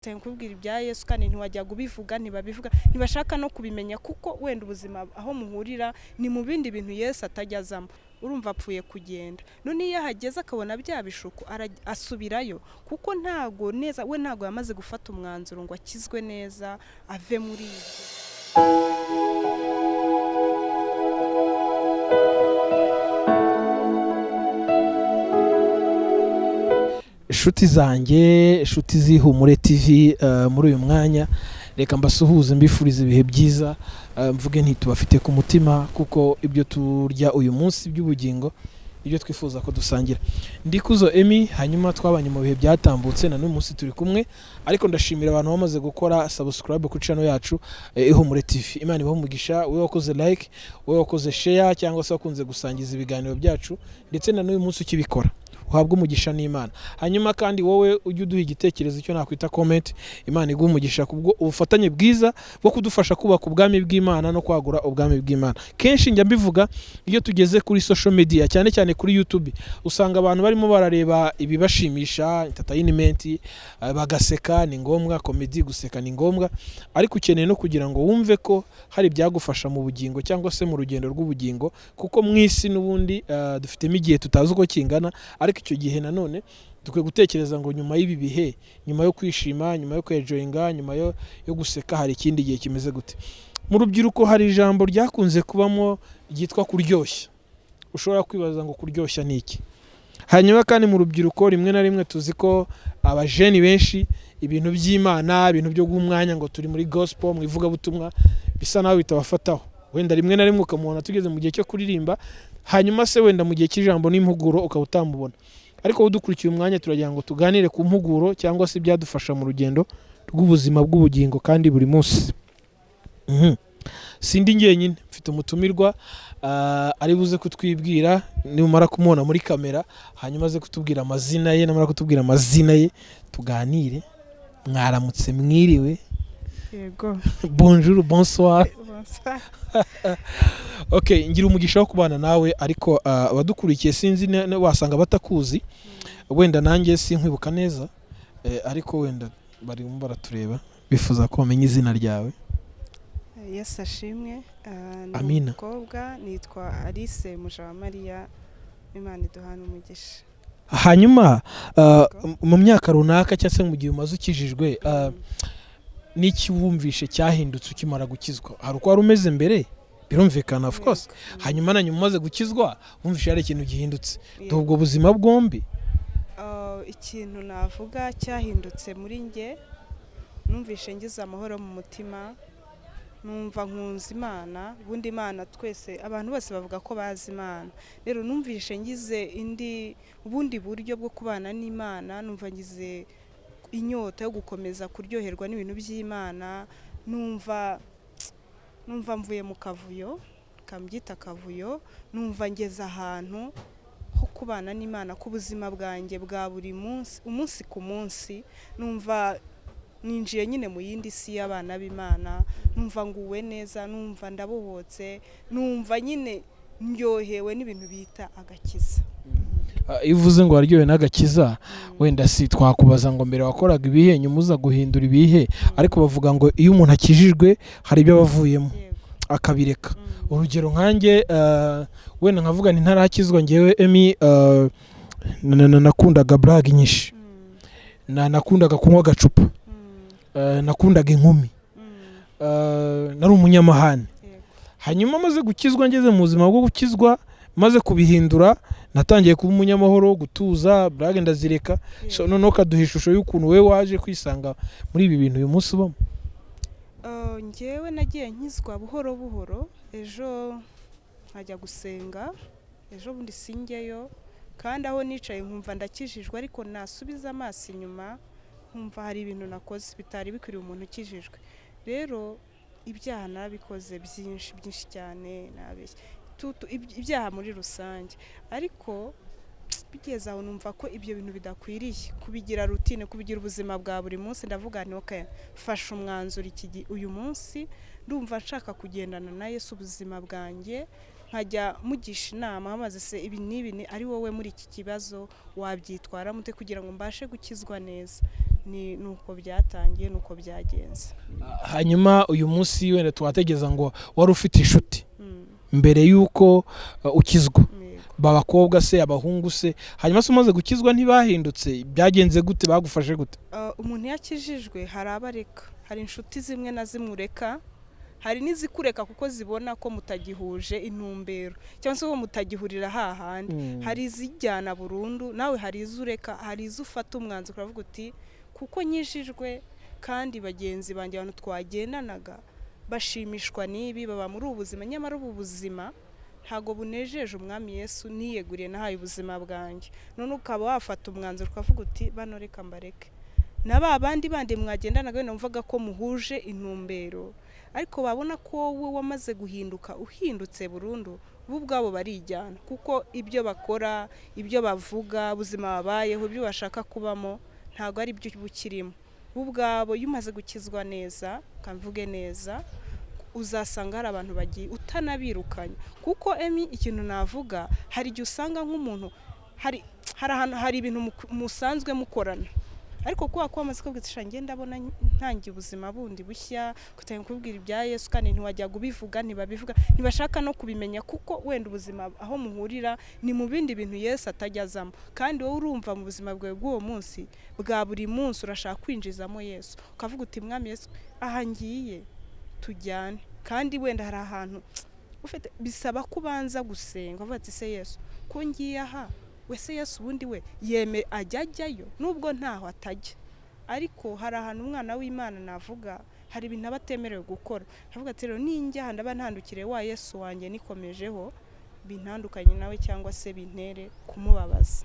Kubwira ibya Yesu kandi ntiwajya kubivuga, ntibabivuga, ntibashaka no kubimenya, kuko wenda ubuzima aho muhurira ni mu bindi bintu Yesu atajya azamo. Urumva apfuye kugenda, none iyo ahageze akabona bya bishuko asubirayo, kuko ntago neza we ntago yamaze gufata umwanzuro ngo akizwe neza ave muri ibyo. Inshuti zanjye, inshuti z'Ihumure TV, muri uyu mwanya reka mbasuhuze, mbifurize ibihe byiza, mvuge nti tubafite ku mutima, kuko ibyo turya uyu munsi by'ubugingo ibyo twifuza ko dusangira. Ndikuzo Emmy, hanyuma twabanye mu bihe byatambutse, na n'uyu munsi turi kumwe, ariko ndashimira abantu bamaze gukora subscribe ku channel yacu Ihumure TV. Imana ibahe umugisha, wowe wakoze like, wowe wakoze share, cyangwa se wakunze gusangiza ibiganiro byacu, ndetse na n'uyu munsi ukibikora, uhabwe umugisha n'Imana. Hanyuma kandi wowe ujye uduha igitekerezo, icyo nakwita comment, Imana iguhe umugisha kubwo ubufatanye bwiza bwo kudufasha kubaka ubwami bw'Imana no kwagura ubwami bw'Imana. Kenshi njya mbivuga, iyo tugeze kuri social media, cyane cyane kuri YouTube, usanga abantu barimo barareba ibibashimisha, entertainment, bagaseka, ni ngombwa, comedy, guseka ni ngombwa, ariko ukeneye no kugira ngo wumve ko hari ibyagufasha mu bugingo cyangwa se mu rugendo rw'ubugingo, kuko mu isi n'ubundi dufitemo igihe tutazi uko kingana, ariko icyo gihe nanone dukwiye gutekereza ngo nyuma y'ibi bihe, nyuma yo kwishima, nyuma yo kwenjoyinga, nyuma yo guseka, hari ikindi gihe kimeze gute. Mu rubyiruko hari ijambo ryakunze kubamo ryitwa kuryoshya. Ushobora kwibaza ngo kuryoshya ni iki? Hanyuma kandi mu rubyiruko rimwe na rimwe tuzi ko abajeni benshi ibintu by'Imana, ibintu byo guha umwanya ngo turi muri gospel, mu ivugabutumwa, bisa naho bitabafataho. Wenda rimwe na rimwe ukamubona tugeze mu gihe cyo kuririmba, hanyuma se wenda mu gihe cy'ijambo n'impuguro ukaba utamubona. Ariko udukurikiye umwanya turagira ngo tuganire ku mpuguro cyangwa se ibyadufasha mu rugendo rw'ubuzima bw'ubugingo kandi buri munsi. Sindi njyenyine, mfite umutumirwa, ari buze kutwibwira nimumara kumubona muri kamera, hanyuma aze kutubwira amazina ye, namara kutubwira amazina ye tuganire. Mwaramutse, mwiriwe? Yego. Bonjour, bonsoir. Bonsoir. Okay, ngira umugisha wo kubana nawe, ariko abadukurikiye sinzi wasanga batakuzi, wenda nanjye sinkwibuka neza, ariko wenda barimo baratureba bifuza ko bamenya izina ryawe. Yesu ashimwe. Ndi Amina. umukobwa, nitwa Alice Mujawamariya, Imana iduhana umugisha. Hanyuma mu myaka runaka cyangwa se mu gihe umaze ukijijwe, n'iki wumvishe cyahindutse ukimara gukizwa? Hari uko wari umeze mbere, birumvikana, of course, hanyuma na nyuma umaze gukizwa wumvishe hari ikintu gihindutse. Yego. Ubwo buzima bwombi. Ikintu navuga cyahindutse muri njye, numvishe ngize amahoro mu mutima, numva nkunze Imana. Ubundi Imana twese, abantu bose bavuga ko bazi Imana, rero numvishe ngize indi ubundi buryo bwo kubana n'Imana, numva ngize inyota yo gukomeza kuryoherwa n'ibintu by'Imana, numva mvuye mu kavuyo, kambyita akavuyo, numva ngeze ahantu ho kubana n'Imana k'ubuzima bwanjye bwa buri munsi, umunsi ku munsi, numva ninjiye nyine mu yindi si y'abana b'Imana, numva nguwe neza, numva ndabohotse, numva nyine ndyohewe n'ibintu bita agakiza. Iyo uvuze ngo waryohewe n'agakiza, wenda si twakubaza ngo mbere wakoraga ibihe, nyuma uza guhindura ibihe, ariko bavuga ngo iyo umuntu akijijwe hari ibyo aba avuyemo akabireka. Urugero nkanjye, wenda nkavuga nti ntarakizwa ngewe Emmy, nakundaga blague nyinshi, nakundaga kunywa agacupa, nakundaga inkumi, nari umunyamahane. Hanyuma maze gukizwa, ngeze mu buzima bwo gukizwa, maze kubihindura, natangiye kuba umunyamahoro, gutuza, blague ndazireka. So noneho kaduha ishusho y'ukuntu wowe waje kwisanga muri ibi bintu uyu munsi ubamo. Njyewe nagiye nkizwa buhoro buhoro, ejo nkajya gusenga, ejo bundi sinjyeyo, kandi aho nicaye nkumva ndakijijwe, ariko nasubiza amaso inyuma nkumva hari ibintu nakoze bitari bikwiriye umuntu ukijijwe. Rero ibyaha narabikoze byinshi byinshi cyane, nabeshye ibyaha muri rusange, ariko bigeze aho numva ko ibyo bintu bidakwiriye kubigira routine, kubigira ubuzima bwa buri munsi. Ndavuga nti okay, fasha umwanzuro uyu munsi ndumva nshaka kugendana na Yesu ubuzima bwanjye Nkajya mugisha inama, maze se ibi n'ibi ni ari wowe muri iki kibazo wabyitwaramo ute, kugira ngo mbashe gukizwa neza. Ni nuko byatangiye, nuko byagenze. Hanyuma uyu munsi wenda twategeza ngo wari ufite inshuti mbere y'uko ukizwa, babakobwa se, abahungu se? Hanyuma se umaze gukizwa ntibahindutse? Byagenze gute? Bagufashe gute? Umuntu iyo akijijwe hari abareka, hari inshuti zimwe na zimwe ureka, hari n'izikureka kuko zibona ko mutagihuje intumbero cyangwa se ko mutagihurira hahandi. Hari izijyana burundu nawe, hari izo ureka, hari izo ufata umwanzuro ukavuga uti kuko nkijijwe kandi bagenzi banjye, abantu twagendanaga bashimishwa n'ibi, baba muri ubu buzima, nyamara ubu buzima ntabwo bunejeje umwami Yesu niyeguriye, nahaye ubuzima bwanjye. None ukaba wafata umwanzuro ukavuga uti bano reka mbareke. Na ba bandi bandi mwagendanaga wenda wumvaga ko muhuje intumbero, ariko babona ko wowe wamaze guhinduka, uhindutse burundu, bo ubwabo barijyana, kuko ibyo bakora, ibyo bavuga, ubuzima babayeho, ibyo bashaka kubamo ntabwo ari byo bukirimo. Bo ubwabo iyo umaze gukizwa neza, kamvuge neza, uzasanga hari abantu bagiye utanabirukanye. Kuko emi ikintu navuga, hari igihe usanga nk'umuntu hari ahantu hari ibintu musanzwe mukorana, ariko kubera ko wamaze kubwira uti ngenda ndabona ntangiye ubuzima bundi bushya, kutangira kubwira ibya Yesu, kandi ntiwajya kubivuga, ntibabivuga, ntibashaka no kubimenya, kuko wenda ubuzima aho muhurira ni mu bindi bintu Yesu atajya azamo. Kandi wowe urumva mu buzima bwawe bw'uwo munsi bwa buri munsi urashaka kwinjizamo Yesu, ukavuga uti mwami Yesu aha ngiye tujyane. Kandi wenda hari ahantu ufite bisaba ko ubanza gusenga uvuga ati se Yesu ko ngiye aha, wese Yesu ubundi we yeme ajya ajyayo nubwo ntaho atajya, ariko hari ahantu umwana w'Imana navuga hari ibintu aba atemerewe gukora, avuga ati rero ninjya aha ndaba ntandukiriye wa Yesu wanjye nikomejeho, bintandukanye nawe cyangwa se bintere kumubabaza.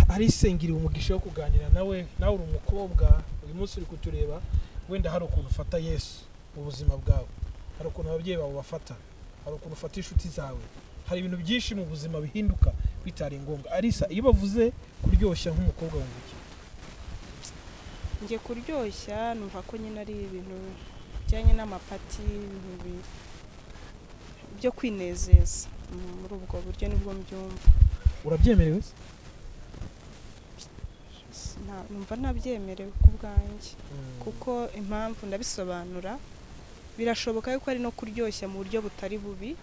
Alice, ngiriye umugisha wo kuganira nawe. Nawe uri umukobwa, uyu munsi uri kutureba, wenda hari ukuntu ufata Yesu mu buzima bwawe, hari ukuntu ababyeyi bawe bafata, hari ukuntu ufata inshuti zawe, hari ibintu byinshi mu buzima bihinduka bitari ngombwa. Alice, iyo bavuze kuryoshya nk'umukobwa wumva iki? Njye kuryoshya numva ko nyine ari ibintu bijyanye n'amapati, ibintu byo kwinezeza muri ubwo buryo nibwo mbyumva. Urabyemerewe se? Numva ntabyemerewe ku bwanjye, kuko impamvu ndabisobanura, birashoboka yuko ari no kuryoshya mu buryo butari bubi,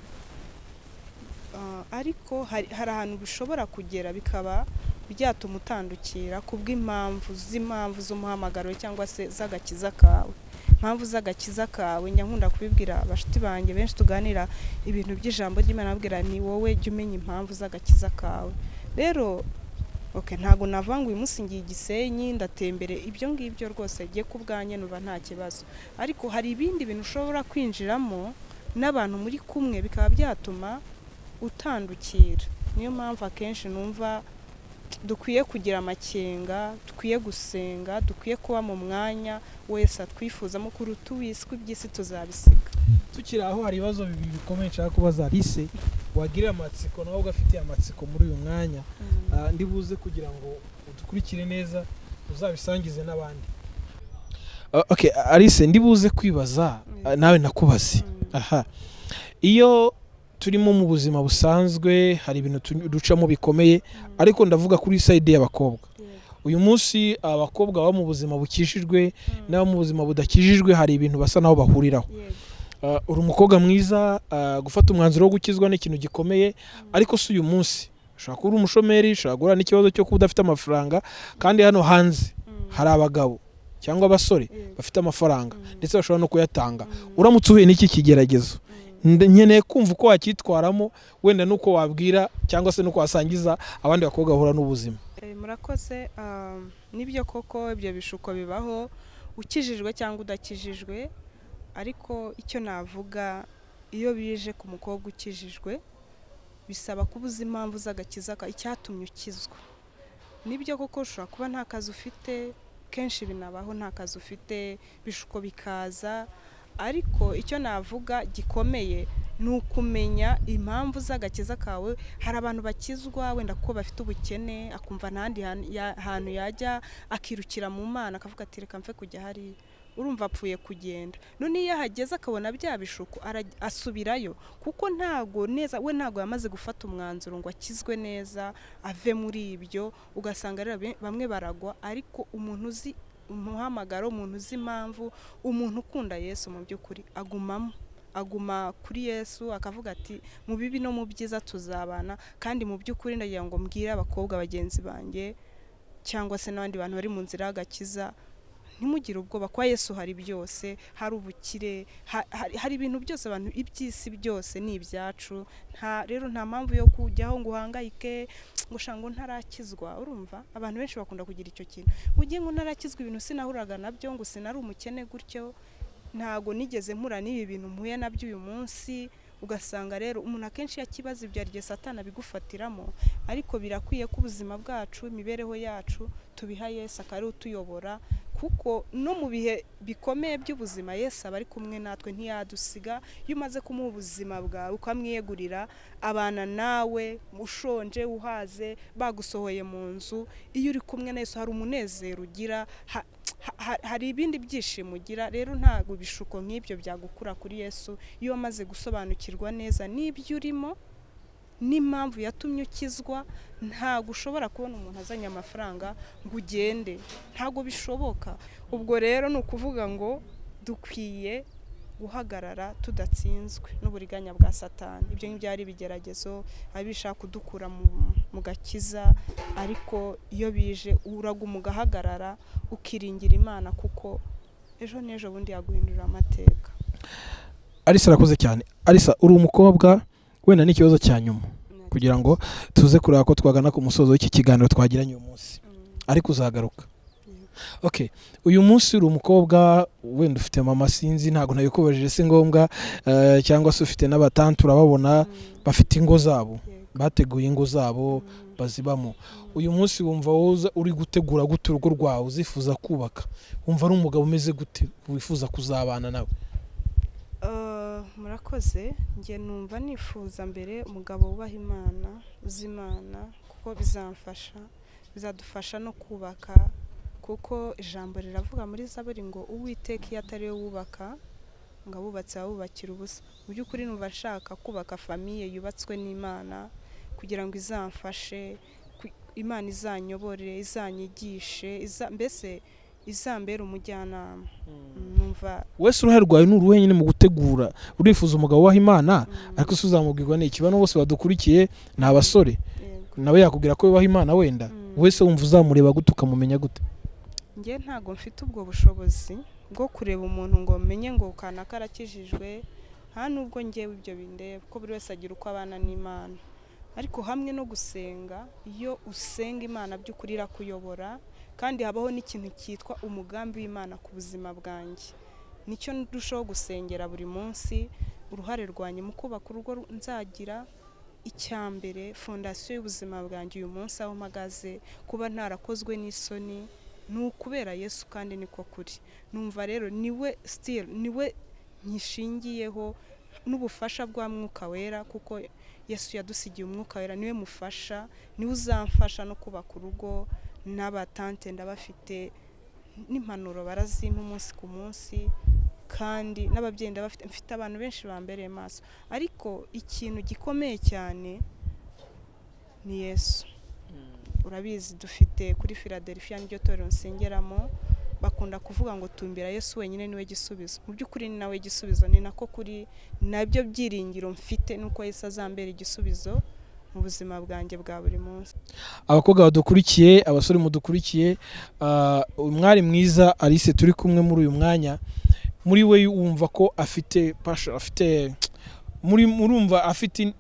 ariko hari ahantu bishobora kugera bikaba byatuma utandukira kubw'impamvu z'impamvu z'umuhamagaro cyangwa se z'agakiza kawe. Impamvu z'agakiza kawe njya nkunda kubibwira abashuti banjye benshi tuganira ibintu by'ijambo ry'Imana, babwira ni wowe jya umenya impamvu z'agakiza kawe. Rero okay, ntago navuga ngo uyu munsi ngiye Gisenyi ndatembere, ibyo ngibyo rwose jye ku bwanjye numva nta kibazo, ariko hari ibindi bintu ushobora kwinjiramo n'abantu muri kumwe bikaba byatuma utandukira. Niyo mpamvu akenshi numva dukwiye kugira amakenga, dukwiye gusenga, dukwiye kuba mu mwanya wese atwifuzamo kuruta uw'isi, ko iby'isi tuzabisiga. Tukiri aho hari ibibazo bibiri bikomeye nshaka kubaza Alice, wagirira amatsiko nawe ugafitiye amatsiko muri uyu mwanya. Ndi buze kugira ngo udukurikire neza uzabisangize n'abandi. Okay, Alice, ndi buze kwibaza nawe nakubaze. Aha, iyo turimo mu buzima busanzwe hari ibintu ducamo bikomeye, ariko ndavuga kuri side y'abakobwa. Uyu munsi abakobwa baba mu buzima bukijijwe n'abo mu buzima budakijijwe hari ibintu basa naho bahuriraho. Uri umukobwa mwiza, gufata umwanzuro wo gukizwa ni ikintu gikomeye, ariko si uyu munsi ushobora kuba uri umushomeri, ushobora guhura n'ikibazo cyo kuba udafite amafaranga, kandi hano hanze hari abagabo cyangwa abasore bafite amafaranga ndetse bashobora no kuyatanga. Uramutse uhuye n'iki kigeragezo, nkeneye kumva uko wacyitwaramo, wenda n'uko wabwira cyangwa se n'uko wasangiza abandi bakobwa bahura n'ubuzima. Murakoze. Nibyo koko ibyo bishuko bibaho ukijijwe cyangwa udakijijwe, ariko icyo navuga iyo bije ku mukobwa ukijijwe bisaba kuba uzi impamvu z'agakiza, icyatumye ukizwa. Nibyo koko ushobora kuba nta kazi ufite, kenshi binabaho nta kazi ufite, bishuko bikaza, ariko icyo navuga gikomeye Ni ukumenya impamvu z'agakiza kawe. Hari abantu bakizwa wenda kuko bafite ubukene, akumva nta handi hantu yajya, akirukira mu Mana, akavuga ati reka mfe kujya hariya. Urumva apfuye kugenda. None iyo ahageze akabona bya bishuko, asubirayo, kuko ntago neza we ntago yamaze gufata umwanzuro ngo akizwe neza ave muri ibyo. Ugasanga rero bamwe baragwa. Ariko umuntu uzi umuhamagaro, umuntu uzi impamvu, umuntu ukunda Yesu mu by'ukuri agumamo, aguma kuri Yesu, akavuga ati mu bibi no mu byiza tuzabana. Kandi mu by'ukuri ndagira ngo mbwire abakobwa bagenzi banjye cyangwa se n'abandi bantu bari mu nzira y'agakiza, ntimugire ubwoba, kwa Yesu hari byose, hari ubukire, hari ibintu byose, abantu iby'isi byose ni ibyacu. Nta rero nta mpamvu yo kujyaho ngo uhangayike ngo sha ngo ntarakizwa. Urumva abantu benshi bakunda kugira icyo kintu, ngo ugiye ngo ntarakizwa ibintu sinahuraga nabyo, ngo sinari umukene gutyo, ntago nigeze mpura n'ibi bintu mpuye nabyo uyu munsi. Ugasanga rero umuntu akenshi iyo akibaza ibyo, hari igihe Satani abigufatiramo. Ariko birakwiye ko ubuzima bwacu, imibereho yacu, tubiha Yesu akaba ariwe utuyobora, kuko no mu bihe bikomeye by'ubuzima Yesu aba ari kumwe natwe, ntiyadusiga. Iyo umaze kumuha ubuzima bwawe ukamwiyegurira, abana nawe ushonje, uhaze, bagusohoye mu nzu, iyo uri kumwe na Yesu hari umunezero ugira, hari ibindi byishimo ugira. Rero ntabwo ibishuko nk'ibyo byagukura kuri Yesu iyo wamaze gusobanukirwa neza n'ibyo urimo n'impamvu yatumye ukizwa. Ntabwo ushobora kubona umuntu azanye amafaranga ngo ugende, ntabwo bishoboka. Ubwo rero ni ukuvuga ngo dukwiye guhagarara tudatsinzwe n'uburiganya bwa Satani. Ibyo ngibyo ari ibigeragezo abishaka kudukura mu gakiza, ariko iyo bije uraguma ugahagarara, ukiringira Imana, kuko ejo n'ejo bundi yaguhindurira amateka. Alisa, arakoze cyane. Alisa, uri umukobwa, wenda n'ikibazo cya nyuma kugira ngo tuze kureba ko twagana ku musozo w'iki kiganiro twagiranye uyu munsi, ariko uzagaruka. Okay, uyu munsi uri umukobwa, wenda ufite mama, sinzi, ntabwo nabikubajije, si ngombwa, cyangwa se ufite n'abatante, urababona bafite ingo zabo, bateguye ingo zabo, bazibamo. Uyu munsi wumva wowe uri gutegura gute urugo rwawe uzifuza kubaka? Wumva ari umugabo umeze gute wifuza kuzabana nawe? Murakoze. Njye numva nifuza mbere umugabo wubaha Imana, uzi Imana, kuko bizamfasha, bizadufasha no kubaka, kuko ijambo riravuga muri Zaburi ngo Uwiteka iyo atari we wubaka, ngo abubatsi babubakira ubusa. Mu by'ukuri numva nshaka kubaka famille yubatswe n'Imana, kugira ngo izamfashe, Imana izanyobore, izanyigishe, mbese izambere umujyanama. Numva Wese uruhare rwawe ni uruhe nyine mu gutegura? Urifuza umugabo wubaha Imana, ariko se uzamubwirwa n'iki? Bano bose badukurikiye ni abasore, nawe yakubwira ko yubaha Imana wenda. Wese wumva uzamureba gute, ukamumenya gute? Njye ntago mfite ubwo bushobozi bwo kureba umuntu ngo menye ngo kanaka arakijijwe, nta nubwo ngewe ibyo bindeba, ko buri wese agira uko abana n'Imana. Ariko hamwe no gusenga, iyo usenga Imana by'ukuri irakuyobora, kandi habaho n'ikintu cyitwa umugambi w'Imana ku buzima bwanjye, nicyo ndushaho gusengera buri munsi. Uruhare rwanjye mu kubaka urugo nzagira, icya mbere, fondasiyo y'ubuzima bwanjye uyu munsi aho mpagaze, kuba ntarakozwe n'isoni ni ukubera Yesu, kandi niko kuri. Numva rero niwe still, niwe nkishingiyeho n'ubufasha bwa Mwuka Wera, kuko Yesu yadusigiye Umwuka Wera, niwe mufasha, niwe uzamfasha no kubaka urugo. N'abatante ndabafite, n'impanuro barazimpa umunsi ku munsi, kandi n'ababyeyi ndabafite, mfite abantu benshi bambereye maso. Ariko ikintu gikomeye cyane ni Yesu. Urabizi, dufite kuri Philadelphia, niryo torero nsengeramo, bakunda kuvuga ngo tumbira Yesu wenyine, niwe gisubizo. Mu by'ukuri ni nawe gisubizo, ni nako kuri, nabyo byiringiro mfite nuko Yesu azambera igisubizo mu buzima bwanjye bwa buri munsi. Abakobwa badukurikiye, abasore mudukurikiye, umwari mwiza Alice turi kumwe muri uyu mwanya, muri we wumva ko afite passion, afite muri murumva afite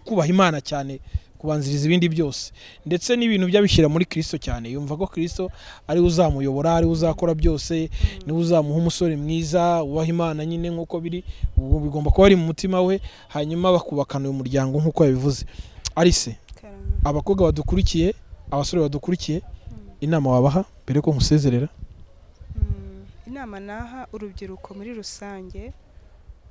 kubaha Imana cyane kubanziriza ibindi byose, ndetse n'ibintu byabishyira muri Kristo cyane. Yumva ko Kristo ari we uzamuyobora, ari we uzakora byose, niwe uzamuha umusore mwiza wubaha Imana nyine nk'uko biri ubu, bigomba kuba ari mu mutima we, hanyuma bakubakana uyu muryango nk'uko yabivuze. Alice, abakobwa badukurikiye, abasore badukurikiye, inama wabaha mbere ko nkusezerera? Inama naha urubyiruko muri rusange,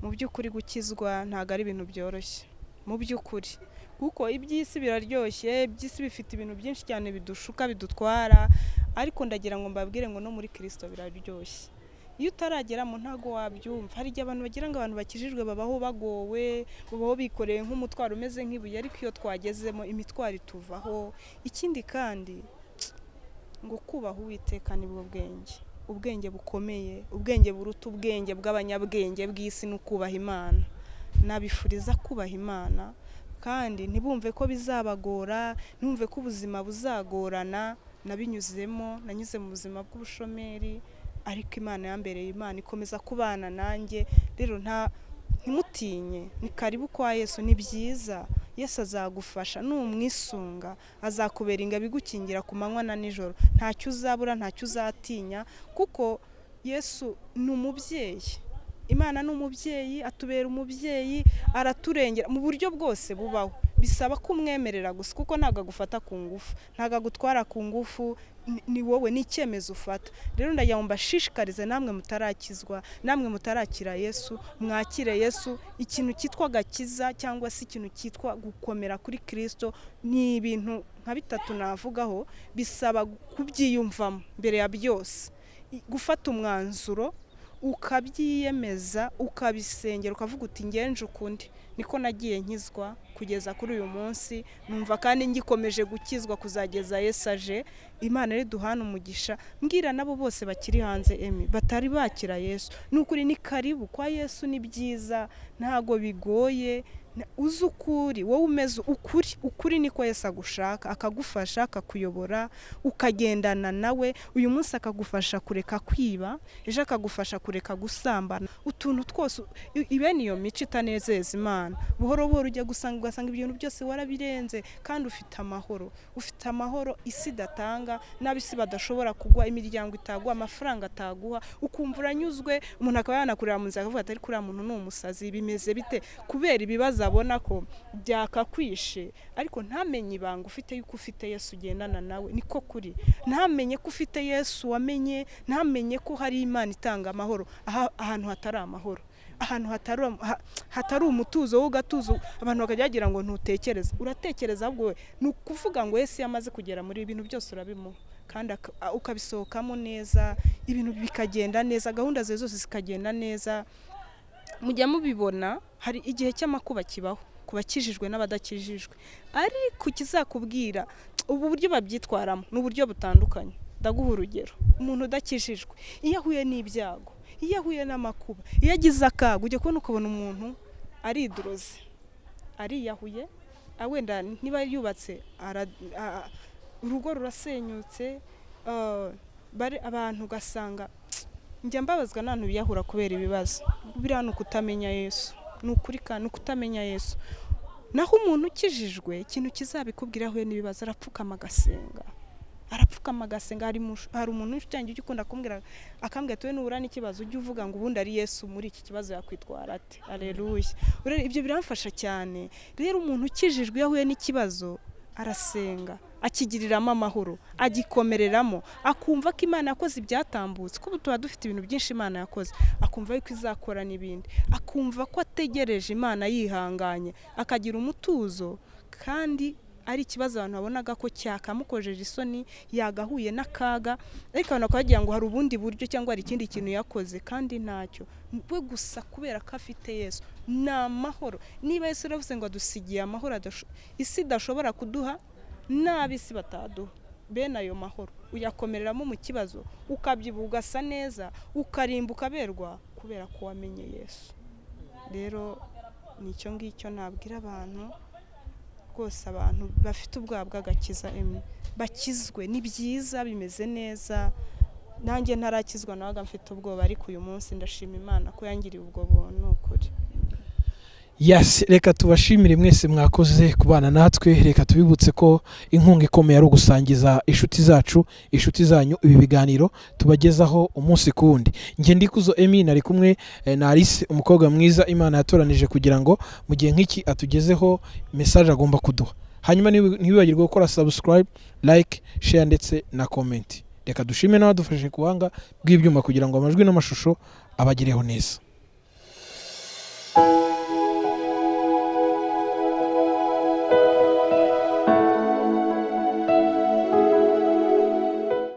Mu by'ukuri gukizwa ntabwo ari ibintu byoroshye mu by'ukuri, kuko iby'isi biraryoshye, iby'isi bifite ibintu byinshi cyane bidushuka, bidutwara, ariko ndagira ngo mbabwire ngo no muri Kirisito biraryoshye. Iyo utarageramo ntabwo wabyumva. Hari igihe abantu bagira ngo abantu bakijijwe babaho bagowe, babaho bikoreye nk'umutwaro umeze nk'ibuye, ariko iyo twagezemo imitwaro ituvaho. Ikindi kandi ngo kubaha Uwiteka nibwo bwenge, ubwenge bukomeye, ubwenge buruta ubwenge bw'abanyabwenge bw'isi ni ukubaha Imana. Nabifuriza kubaha Imana kandi ntibumve ko bizabagora, ntibumve ko ubuzima buzagorana. Nabinyuzemo, nanyuze mu buzima bw'ubushomeri, ariko Imana yambereye Imana ikomeza kubana nanjye. Rero ntimutinye, ni karibu kwa Yesu, ni byiza. Yesu azagufasha numwisunga, azakubera ingabo igukingira ku manywa na nijoro. Ntacyo uzabura, ntacyo uzatinya, kuko Yesu ni umubyeyi. Imana ni umubyeyi, atubera umubyeyi, araturengera mu buryo bwose bubaho. Bisaba kumwemerera gusa, kuko ntabwo agufata ku ngufu, ntabwo agutwara ku ngufu, ni wowe, ni icyemezo ufata. Rero ndagira ngo mbashishikarize namwe mutarakizwa, namwe mutarakira Yesu, mwakire Yesu. Ikintu cyitwa agakiza cyangwa se ikintu cyitwa gukomera kuri Kirisito ni ibintu nka bitatu navugaho, bisaba kubyiyumvamo mbere ya byose, gufata umwanzuro ukabyiyemeza, ukabisengera, ukavuga uti ngenje ukundi niko nagiye nkizwa kugeza kuri uyu munsi, numva kandi ngikomeje gukizwa kuzageza Yesu aje. Imana rero iduhane umugisha. Mbwira nabo bose bakiri hanze emi batari bakira Yesu, ni ukuri ni karibu kwa Yesu, ni byiza, ntago bigoye. Uzi ukuri, wowe umeze ukuri, ukuri niko Yesu agushaka, akagufasha, akakuyobora, ukagendana nawe. Uyu munsi akagufasha kureka kwiba, ejo akagufasha kureka gusambana, utuntu twose ibene iyo mico itanezeza Imana. Buhoro buhoro ujya gusanga, ugasanga ibintu byose warabirenze kandi ufite amahoro, ufite amahoro isi idatanga, n'ab'isi badashobora kuguha, imiryango itaguha, amafaranga ataguha, ukumva uranyuzwe. Umuntu akaba yanakurira mu nzira akavuga ati ariko uriya muntu ni umusazi, bimeze bite? Kubera ibibazo abona ko byakakwishe, ariko ntamenye ibanga ufite yuko ufite Yesu ugendana nawe, niko kuri. Ntamenye ko ufite Yesu wamenye, ntamenye ko hari Imana itanga amahoro ahantu hatari amahoro, ahantu hatari umutuzo wowe ugatuza, abantu bakajya bagira ngo ntutekereze, uratekereza ahubwo we. Ni ukuvuga ngo Yesu yamaze kugera muri ibintu byose urabimuha, kandi ukabisohokamo neza, ibintu bikagenda neza, gahunda zawe zose zikagenda neza. Mujya mubibona, hari igihe cy'amakuba kibaho ku bakijijwe n'abadakijijwe, ariko ikizakubwira ubu buryo babyitwaramo ni uburyo butandukanye. Ndaguha urugero, umuntu udakijijwe iyo ahuye n'ibyago, iyo ahuye n'amakuba, iyo agize akaga, ujya kubona ukabona umuntu ariduroze, ariyahuye, wenda niba yubatse urugo rurasenyutse, abantu ugasanga njya mbabazwa n'abantu biyahura kubera ibibazo. Biriya ni ukutamenya Yesu, ni ukuri kandi ni ukutamenya Yesu. Naho umuntu ukijijwe, ikintu kizabikubwira ahuye n'ibibazo, arapfukama agasenga, arapfukama agasenga. Hari umuntu w'inshuti yanjye ujya ukunda kumbwira, akambwira ati we nuhura n'ikibazo ujye uvuga ngo ubundi ari Yesu muri iki kibazo yakwitwara ate. Aleluya. Rero ibyo biramfasha cyane. Rero umuntu ukijijwe iyo ahuye n'ikibazo arasenga, akigiriramo amahoro, agikomereramo, akumva ko Imana yakoze ibyatambutse, kuko tuba dufite ibintu byinshi Imana yakoze, akumva yuko izakora n'ibindi, akumva ko ategereje Imana yihanganye, akagira umutuzo. Kandi ari ikibazo abantu babonaga ko cyakamukojeje isoni, yagahuye n'akaga, ariko abantu bakaba bagira ngo hari ubundi buryo cyangwa hari ikindi kintu yakoze, kandi ntacyo. We gusa kubera ko afite Yesu ni amahoro. Niba Yesu yaravuze ngo adusigiye amahoro isi idashobora kuduha, n'ab'isi bataduha, bene ayo mahoro uyakomereramo mu kibazo, ukabyibuha ugasa neza, ukarimba ukaberwa, kubera ko wamenye Yesu. Rero ni icyo ngicyo nabwira abantu rwose, abantu bafite ubwoba bw'agakiza, bakizwe, ni byiza, bimeze neza. Nanjye ntarakizwa nabaga mfite ubwoba, ariko uyu munsi ndashima Imana ko yangiriye ubwo buntu, ni ukuri. Yes, reka tubashimire mwese mwakoze kubana natwe. Reka tubibutse ko inkunga ikomeye ari ugusangiza inshuti zacu, inshuti zanyu ibi biganiro tubagezaho umunsi ku wundi. Njye Ndikuzo Emmy, nari kumwe na Alice, umukobwa mwiza Imana yatoranije kugira ngo mu gihe nk'iki atugezeho message agomba kuduha. Hanyuma ntiwibagirwe gukora subscribe, like, share ndetse na comment. Reka dushime n'abadufashije ku buhanga bw'ibyuma kugira ngo amajwi n'amashusho abagereho neza.